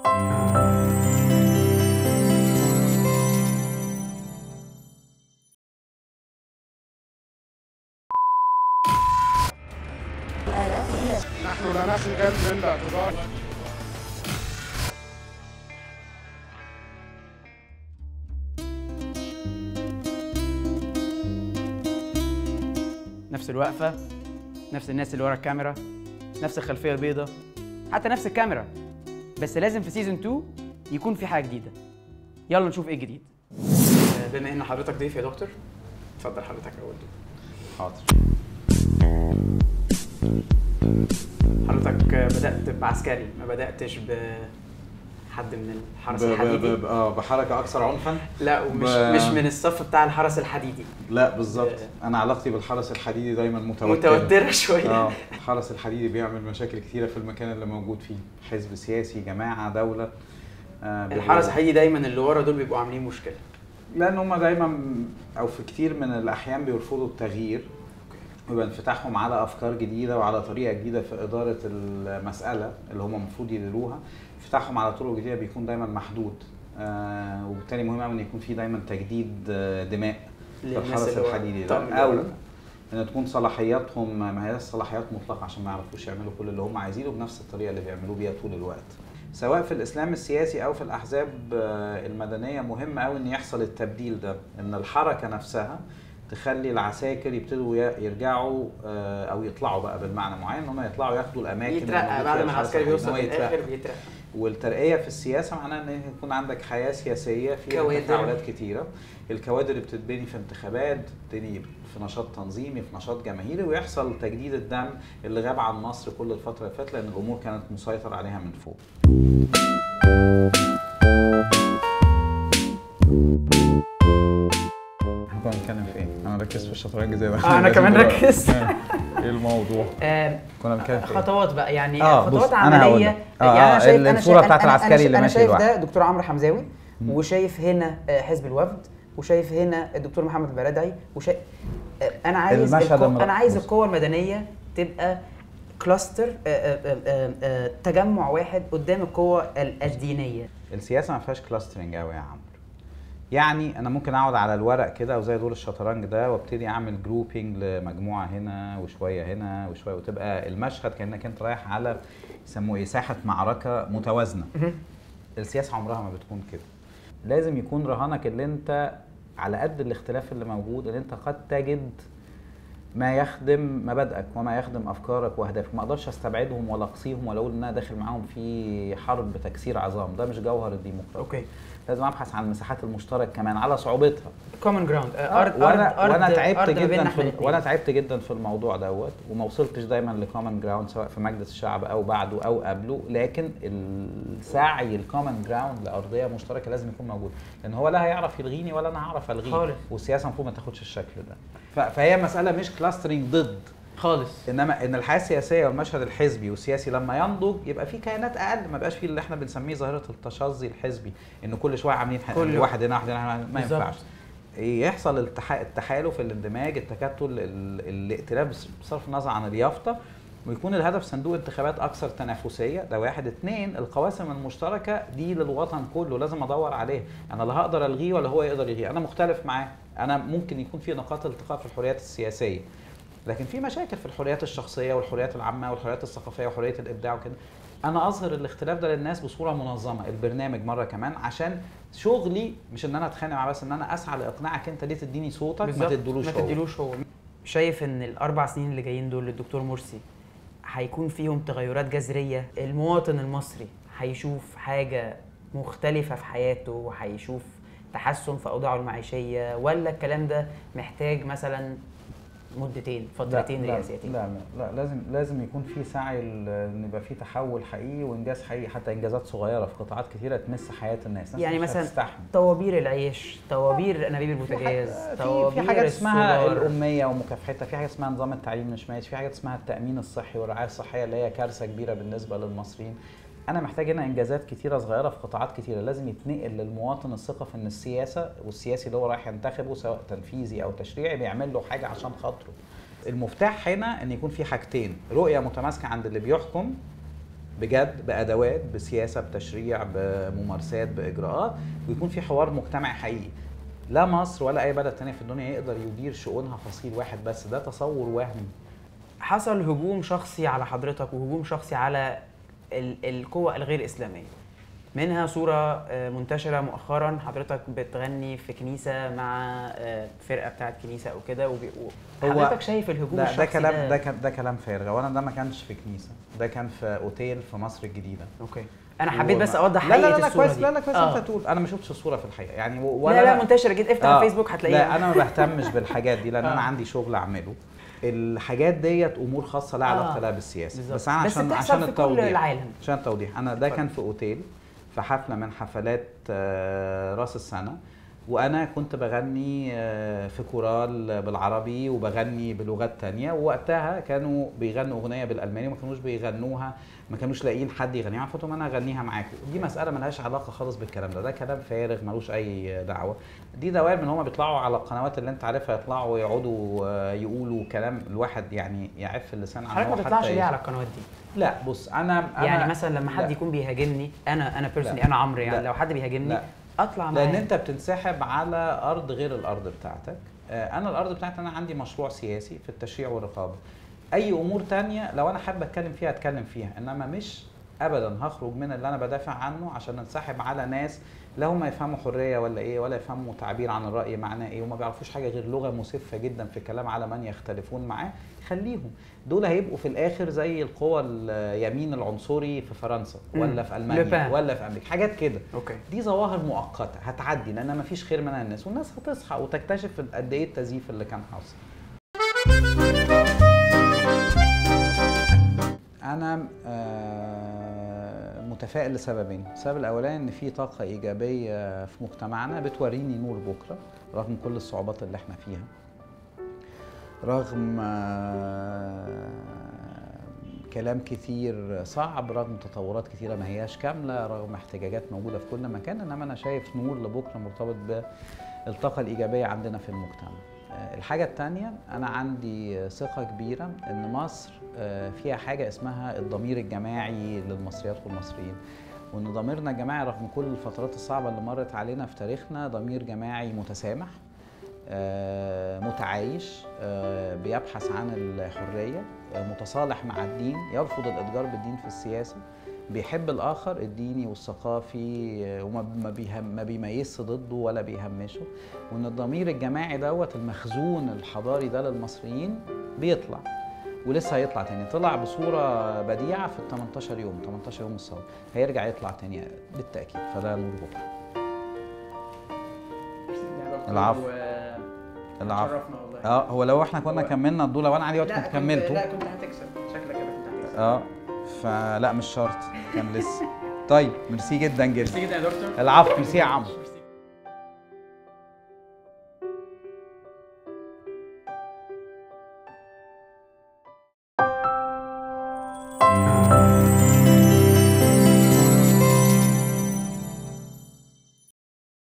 نحن لا نخجل من الاعتذار. نفس الوقفة، نفس الناس اللي ورا الكاميرا، نفس الخلفية البيضاء، حتى نفس الكاميرا، بس لازم في season 2 يكون في حاجة جديدة. يلا نشوف ايه الجديد. بما ان حضرتك ضيف يا دكتور، اتفضل حضرتك اول دور. حاضر. حضرتك بدأت بعسكري، ما بدأتش بحد من الحرس الحديدي. بحركة أكثر عنفا؟ لا، ومش مش من الصف بتاع الحرس الحديدي. لا بالظبط، أنا علاقتي بالحرس الحديدي دايما متوترة. متوترة شوية. الحرس الحديدي بيعمل مشاكل كتيرة في المكان اللي موجود فيه، حزب سياسي، جماعة، دولة. الحرس الحديدي دايما اللي ورا دول بيبقوا عاملين مشكلة، لأن هم دايما أو في كتير من الأحيان بيرفضوا التغيير، ويبقى انفتاحهم على افكار جديدة وعلى طريقه جديدة في ادارة المسالة اللي هم المفروض يديروها، انفتاحهم على طرق جديدة بيكون دايما محدود. وبالتالي مهم قوي ان يكون في دايما تجديد دماء في الحرس الحديدي ده، او ان تكون صلاحياتهم ما هياش صلاحيات مطلقه عشان ما يعرفوش يعملوا كل اللي هم عايزينه بنفس الطريقة اللي بيعملوه بيها طول الوقت. سواء في الاسلام السياسي او في الاحزاب المدنية مهم قوي ان يحصل التبديل ده، ان الحركة نفسها تخلي العساكر يبتدوا يرجعوا او يطلعوا بقى بالمعنى معين، ان هم يطلعوا ياخدوا الاماكن. يترقى بعد ما العسكري بيوصل للاخر بيترقى. والترقيه في السياسة معناها ان يكون عندك حياة سياسية فيها تفاعلات كتيرة، الكوادر اللي بتتبني في انتخابات، بتتبني في نشاط تنظيمي، في نشاط جماهيري، ويحصل تجديد الدم اللي غاب عن مصر كل الفترة اللي فاتت لان الامور كانت مسيطر عليها من فوق. كنا بنتكلم في ايه؟ انا ركزت في الشطرنج زي ما انا كمان ركزت. ايه الموضوع؟ كنا بنتكلم في خطوات بقى، يعني خطوات عملية. يعني انا شايف الصورة بتاعت العسكري اللي ماشي لوحده، انا شايف ده دكتور عمرو حمزاوي، وشايف هنا حزب الوفد، وشايف هنا الدكتور محمد البرادعي، وشايف انا عايز انا عايز القوى المدنية تبقى cluster، تجمع واحد قدام القوى الدينية. السياسة ما فيهاش clustering قوي يا عمرو. يعني انا ممكن اقعد على الورق كده او زي دور الشطرنج ده وابتدي اعمل grouping لمجموعة هنا وشوية هنا وشوية، وتبقى المشهد كانك انت رايح على يسموه ايه، ساحة معركة متوازنة. السياسة عمرها ما بتكون كده. لازم يكون رهانك اللي انت على قد الاختلاف اللي موجود، اللي انت قد تجد ما يخدم مبادئك وما يخدم افكارك واهدافك. ما اقدرش استبعدهم ولا اقصيهم ولا اقول ان انا داخل معاهم في حرب تكسير عظام، ده مش جوهر الديمقراطية. okay. لازم لازم ابحث عن المساحات المشتركة كمان على صعوبتها. common ground. ارض وانا تعبت جدا وانا تعبت جدا في الموضوع دوت، وما وصلتش دايما ل common ground سواء في مجلس الشعب او بعده او قبله، لكن السعي ال common ground لارضيه مشتركة لازم يكون موجود، لان هو لا هيعرف يلغيني ولا انا هعرف الغيه، والسياسة المفروض ما تاخدش الشكل ده. فهي مسالة مش clustering ضد خالص، انما ان الحياة السياسية والمشهد الحزبي والسياسي لما ينضج يبقى في كيانات اقل، ما بقاش في اللي احنا بنسميه ظاهره التشظي الحزبي، ان كل شوية عاملين واحد هنا واحد هنا، ما ينفعش. يحصل التحالف، الاندماج، التكتل، الائتلاف بصرف النظر عن اليافطه، ويكون الهدف صندوق انتخابات اكثر تنافسية. ده واحد. اتنين، القواسم المشتركة دي للوطن كله لازم ادور عليها، انا لا هقدر الغيه ولا هو يقدر يلغيه، انا مختلف معاه، انا ممكن يكون في نقاط التقاء في الحريات السياسية، لكن في مشاكل في الحريات الشخصية والحريات العامة والحريات الثقافية وحريه الابداع وكده. انا اظهر الاختلاف ده للناس بصورة منظمة، البرنامج مرة كمان، عشان شغلي مش ان انا اتخانق معاه، بس ان انا اسعى لاقناعك انت ليه تديني صوتك ما تدلوش هو. ما تديلوش هو. شايف ان الاربع سنين اللي جايين دول للدكتور مرسي هيكون فيهم تغيرات جذرية؟ المواطن المصري هيشوف حاجة مختلفة في حياته وهيشوف تحسن في اوضاعه المعيشية، ولا الكلام ده محتاج مثلا مدتين، فترتين رئاسيتين؟ لا لا لا، لازم يكون في سعي ان يبقى في تحول حقيقي وانجاز حقيقي، حتى انجازات صغيرة في قطاعات كثيرة تمس حياة الناس. يعني مثلا طوابير العيش، طوابير انابيب البوتاجاز، طوابير في حاجات اسمها الامية ومكافحتها، في حاجة اسمها نظام التعليم مش ماشي، في حاجات اسمها التامين الصحي والرعاية الصحية اللي هي كارثة كبيرة بالنسبة للمصريين. انا محتاج هنا انجازات كتيرة صغيرة في قطاعات كتيرة، لازم يتنقل للمواطن الثقة في ان السياسة والسياسي اللي هو رايح ينتخبه سواء تنفيذي او تشريعي بيعمل له حاجة عشان خاطره. المفتاح هنا ان يكون في حاجتين، رؤية متماسكة عند اللي بيحكم بجد، بادوات، بسياسة، بتشريع، بممارسات، باجراءات، ويكون في حوار مجتمعي حقيقي. لا مصر ولا اي بلد تانية في الدنيا يقدر يدير شؤونها فصيل واحد بس، ده تصور وهمي. حصل هجوم شخصي على حضرتك وهجوم شخصي على القوى الغير اسلامية، منها صورة منتشرة مؤخرا حضرتك بتغني في كنيسة مع فرقة بتاعت كنيسة أو كده، حضرتك شايف الهجوم الشخصي ده كلام ده كلام فارغ. أولا ده ما كانش في كنيسة، ده كان في أوتيل في مصر الجديدة. okay، أنا حبيت بس أوضح حقيقة لا لا الصورة كويس دي. لا لا كويس أنت تقول، أنا ما شفتش الصورة في الحقيقة يعني، ولا لا منتشرة جدا، افتح الفيسبوك هتلاقيها. لا أنا ما بهتمش بالحاجات دي لأن أنا عندي شغل أعمله. الحاجات ديت امور خاصة لا علاقة لها بالسياسة، بس انا عشان التوضيح، عشان التوضيح انا ده كان في اوتيل في حفلة من حفلات راس السنة، وانا كنت بغني في كورال بالعربي وبغني بلغات تانية، ووقتها كانوا بيغنوا اغنية بالالماني وما كانوش بيغنوها، ما كانوش لاقيين حد يغنيها، فقلت لهم انا هغنيها معاكم. دي مسالة ملهاش علاقة خالص بالكلام ده، ده كلام فارغ ملوش اي دعوه. دي دوائر من هم بيطلعوا على القنوات اللي انت عارفها، يطلعوا ويقعدوا يقولوا كلام الواحد يعني يعف اللسان عنه. حضرتك ما بتطلعش ليه على القنوات دي؟ لا بص، انا يعني مثلا لما حد يكون بيهاجمني انا personally، انا عمرو يعني، لو حد بيهاجمني اطلع معاه، لان انت بتنسحب على ارض غير الارض بتاعتك. انا الارض بتاعتي، انا عندي مشروع سياسي في التشريع والرقابه. اي امور تانية لو انا حابب اتكلم فيها اتكلم فيها، انما مش ابدا هخرج من اللي انا بدافع عنه عشان انسحب على ناس لا هم يفهموا حرية ولا ايه، ولا يفهموا تعبير عن الراي معناه ايه، وما بيعرفوش حاجة غير لغة مسفه جدا في الكلام على من يختلفون معاه. خليهم دول هيبقوا في الاخر زي القوى اليمين العنصري في فرنسا ولا في المانيا ولا في امريكا، حاجات كده. okay. دي ظواهر مؤقتة هتعدي، لان ما فيش خير منها الناس، والناس هتصحى وتكتشف قد ايه التزييف اللي كان حاصل. أنا متفائل لسببين. السبب الأولاني إن في طاقة إيجابية في مجتمعنا بتوريني نور بكرة رغم كل الصعوبات اللي احنا فيها، رغم كلام كتير صعب، رغم تطورات كتيرة ما هياش كاملة، رغم احتجاجات موجودة في كل مكان، إنما أنا شايف نور لبكرة مرتبط بالطاقة الإيجابية عندنا في المجتمع. الحاجة التانية، أنا عندي ثقة كبيرة إن مصر فيها حاجة اسمها الضمير الجماعي للمصريات والمصريين، وإن ضميرنا الجماعي رغم كل الفترات الصعبة اللي مرت علينا في تاريخنا ضمير جماعي متسامح، متعايش، بيبحث عن الحرية، متصالح مع الدين، يرفض الإتجار بالدين في السياسة، بيحب الآخر الديني والثقافي وما بيميزش ضده ولا بيهمشه، وإن الضمير الجماعي دوت المخزون الحضاري ده للمصريين بيطلع ولسه هيطلع تاني. طلع بصورة بديعة في ال 18 يوم، 18 يوم الثورة، هيرجع يطلع تاني بالتأكيد، فده نور بكرة. العفو. العفو. هو لو احنا كنا كملنا الدولة وانا عندي وقت كنت كملته. لا كنت هتكسب، شكلك كده كنت هتكسب. فلا مش شرط، كان لسه. طيب ميرسي جدا جدا. ميرسي جدا يا دكتور. العفو، ميرسي يا عمرو.